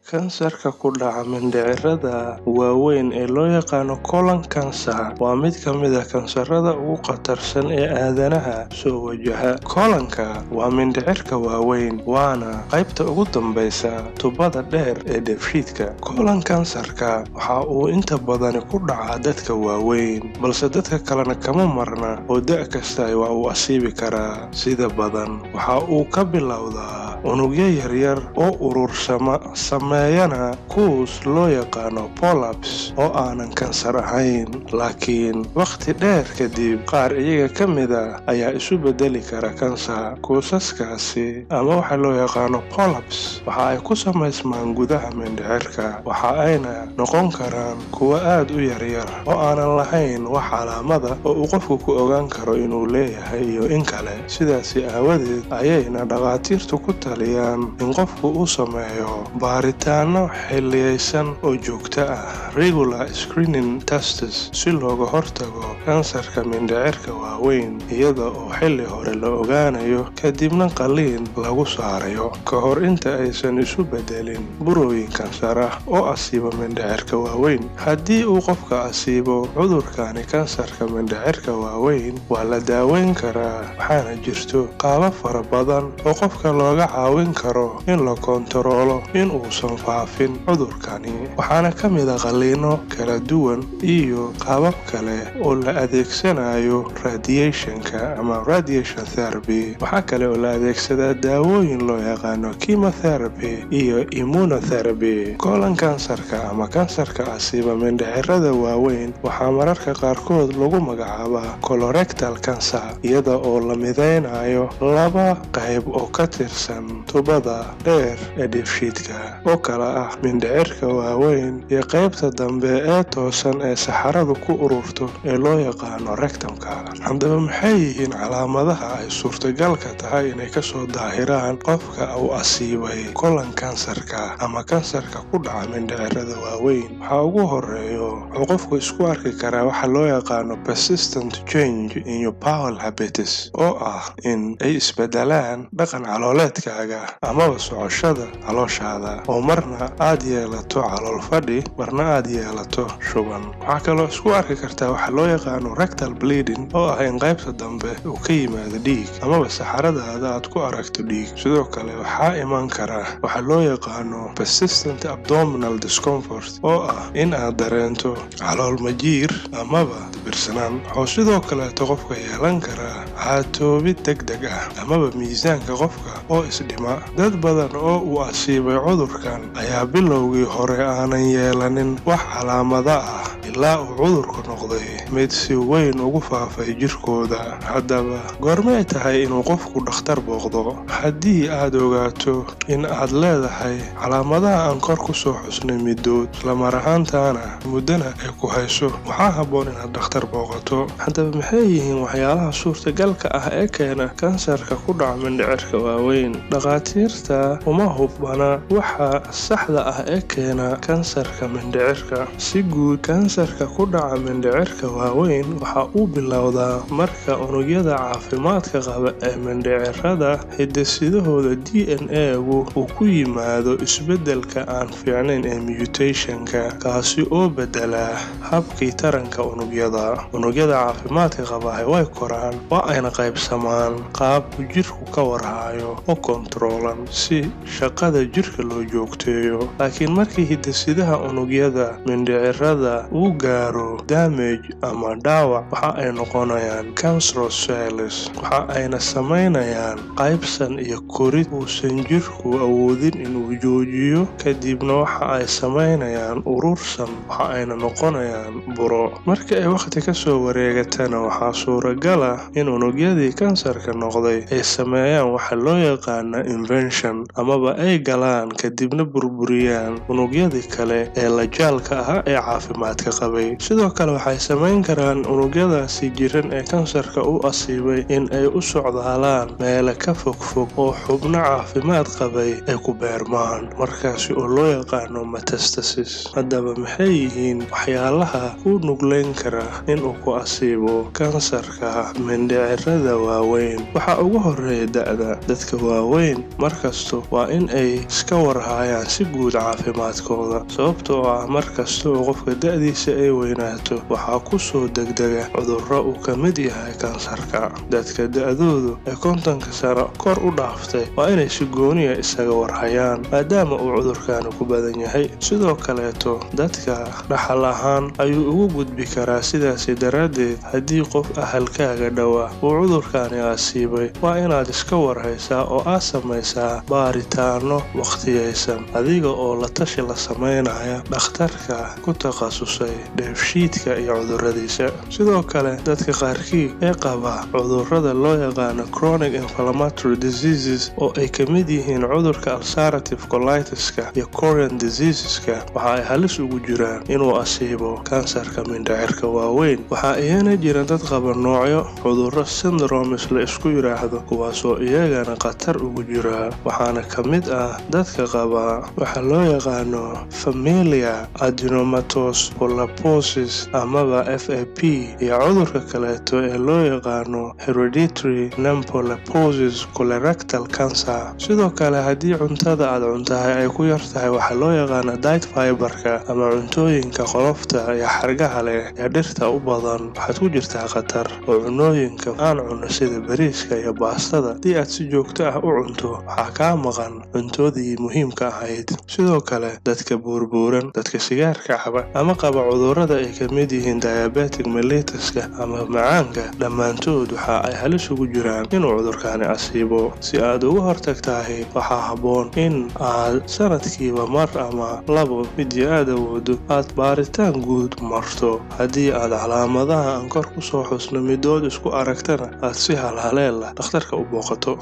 Kansarka ku dhaca mindhicirrada waaweyn ee loo yaqaan colon cancer waa mid ka mid ah kansarrada ugu khatarsan ee aadanaha soo wajaha. Colon-ka waa mindhicirka weyn, waana qaybta ugu dambeysa tuubada dheer ee dheefshiidka. Colon kansarka waxa uu inta badan ku dhacaa dadka waaweyn, balse dadka kalena kama marna oo da' kasta waa uu asiibi karaa. Sida badan, waxa uu ka bilowdaa unugyo yaryar oo uruursama, sameeyana kuus loo yaqaan polyps oo aanan kansar ahayn. Laakiin waqti dheer kadib, qaar iyaga ka mid ah ayaa isu beddeli kara kansar. Kuusaskaasi ama waxa loo yaqaan polyps waxa ay ku samaysmaan gudaha mindhicirka, waxa ayna noqon karaan kuwo aad u yaryar oo aanan lahayn wax calaamad ah oo uu qofku ku ogaan karo inuu leeyahay iyo in kale. Sidaas aawadeed ayayna dhakhaatiirtu ku taliyaan in qofku uu sameeyo baaritaanno xilliyeysan oo joogto ah regular screening tests si looga hortago kansarka mindhicirka waaweyn iyada oo xilli hore la ogaanayo, kadibna qalliin lagu saarayo ka hor inta aysan isu beddelin burooyin kansar ah oo asiiba mindhicirka waaweyn. Haddii uu qofka asiibo cudurkani kansarka mindhicirka waaweyn, waa la daaweyn karaa, waxaana jirto qaabab fara badan oo qofka looga caawin karo in la koontaroolo in uusan faafin cudurkani. Waxaana ka mid ah qalliinno kala duwan iyo qaabab kale oo la adeegsanayo radiation-ka ama radiation therapy. Waxaa kale oo la adeegsadaa daawooyin loo yaqaan chemotherapy iyo immunotherapy. Colon kansarka ama kansarka asiiba mindhicirrada waaweyn waxaa mararka qaarkood lagu magacaabaa colorectal cancer, iyada oo la mideynayo laba qayb oo ka tirsan tuubada dheer ee dheefshiidka, oo kala ah mindhicirka waaweyn iyo qaybta dambe ee toosan ee saxaradu ku ururto ee loo yaqaano rectum-ka. Haddaba, maxay yihiin calaamadaha ay suurtagalka tahay inay kasoo daahiraan qofka uu asiibay colon kansarka ama kansarka ku dhaca mindhicirrada waaweyn? Waxaa ugu horeeyo, wuxuu qofku isku arki karaa waxa loo yaqaano persistent change in your bowel habits, oo ah in ay isbedelaan dhaqan calooleedkaaga amaba socoshada calooshaada, oo marna aad yeelato calool fadhi, marna aad yeelato shuban. Waxaa kaloo isku arki kartaa waxa loo yaqaano rectal bleeding, oo ah in qaybta dambe uu ka yimaado dhiig amaba saxaradaada aad ku aragto dhiig. Sidoo kale, waxaa iman kara waxa loo yaqaano persistent abdominal discomfort, oo ah in aad dareento calool majiir amaba dibirsanaan. Wuxuu sidoo kaleeto qofka yeelan karaa caatoobid degdeg ah amaba miisaanka qofka oo isdhima. Dad badan oo uu asiibay cudurkan ayaa bilowgii hore aanan yeelanin wax calaamada ah ilaa uu cudurku noqday mid si weyn ugu faafay jirkooda. Haddaba, goormay tahay inuu qofku dhakhtar booqdo? Haddii aad ogaato in aad leedahay calaamadaha aan kor ku soo xusnay middood, isla mar ahaantaana muddana ay ku hayso, waxaa habboon inaad dhakhtar booqato. Haddaba, maxay yihiin waxyaalaha suurtagalka ah ee keena kansarka ku dhaca mindhicirka waaweyn? Dhakhaatiirta uma hubana waxa saxda ah ee keena kansarka mindhicirka. Si guud, kansarka ku dhaca mindhicirka waaweyn waxa uu bilowdaa marka unugyada caafimaadka qaba ee mindhicirrada hidde-sidahooda DNA-gu uu ku yimaado isbeddelka aan fiicnayn ee mutation-ka, kaasi oo beddela habkii taranka unugyada. Unugyada caafimaadka qabaahi way koraan, waa ayna qaybsamaan qaab uu jirku ka warhayo oo koontaroolan si shaqada jirka loo joogteeyo. Laakiin markii hidde-sidaha unugyada mindhicirrada uu gaaro damage ama dhaawac, waxa ay noqonayaan cancerous cells, waxa ayna samaynayaan qaybsan iyo korid uusan jirku awoodin inuu joojiyo. Kadibna waxa ay samaynayaan urursan, waxa ayna noqonayaan buro. Marka ay waqti ka soo wareegatana, waxaa suuragal ah in unugyadii kansarka noqday ay sameeyaan waxa loo yaqaan invasion, amaba ay galaan kadibna burburiyaan unugyadii kale ee la jaalka ahaa ee caafimaadka qabay. Sidoo kale, waxay samayn nugleyn karaan unugyadaasi jiran ee kansarka u asiibay in ay u socdaalaan meelo ka fogfog oo xubno caafimaad qabay ay ku beermaan, markaasi oo loo yaqaano metastasis. Haddaba, maxay yihiin waxyaalaha ku nugleyn kara inuu ku asiibo kansarka mindhicirada waaweyn? Waxaa ugu horeeya da'da. Dadka waaweyn markasta waa in ay iska warhayaan si guud caafimaadkooda, sababtoo ah markasta oo qofka da'diisa ay weynaato, waxaa ku soo degdega cudurro uu ka mid yahay kansarka. Dadka da'doodu ay 50-ka sano kor u dhaaftay waa inay si gooni ah isaga warhayaan, maadaama uu cudurkani ku badan yahay. Sidoo kaleeto, dadka dhaxal ahaan ayuu ugu gudbi karaa. Sidaasi daraaddeed, haddii qof ahalkaaga dhowaa uu cudurkani asiibay, waa inaad iska warhaysaa oo aad samaysaa baaritaano waqtiyeysan, adiga oo la tashi la sameynaya dhakhtarka ku takhasusay dheefshiidka iyo cudurradiisa. Sidoo kale, dadka qaarkii ee qaba cudurrada loo yaqaano chronic inflammatory diseases, oo ay ka mid yihiin cudurka ulcerative colitis-ka iyo Crohn diseases-ka, waxa ay halis ugu jiraan inuu asiibo kansarka mindhicirka waaweyn. Waxaa iyana jira dad qaba noocyo cudurro syndromes la isku yiraahdo, kuwaasoo iyagana khatar ugu jira. Waxaana ka mid ah dadka qaba waxa loo yaqaano familial adenomatous polyposis amaba FAP, iyo cudurka kaleeto ee loo yaqaano hereditary nonpolyposis colorectal cancer. Sidoo kale, haddii cuntada aad cuntahay ay ku yar tahay waxa loo yaqaano diet fiber-ka ama cuntooyinka qolofta iyo xargaha leh ee dhirta u badan, waxaad ku jirtaa khatar. Oo cunooyinka aan cunno sida bariiska iyo baastada, haddii aad si joogto ah u cunto, waxaa kaa maqan cuntadii muhiimka ahayd. Sidoo kale, dadka buurbuuran, dadka sigaarka caba ama qaba cudurrada ay ka mid yihiin diabetic mellitus-ka ama macaanka, dhammaantood waxa ay halis ugu jiraan inuu cudurkani asiibo. Si aad uga hortagtahay, waxaa habboon in aad sanadkiiba mar ama labo, midii aad awoodo, aad baaritaan guud marto. Haddii aad calaamadaha aan kor ku soo xusno midood isku aragtana, aad si halhaleel ah dhakhtarka u booqato.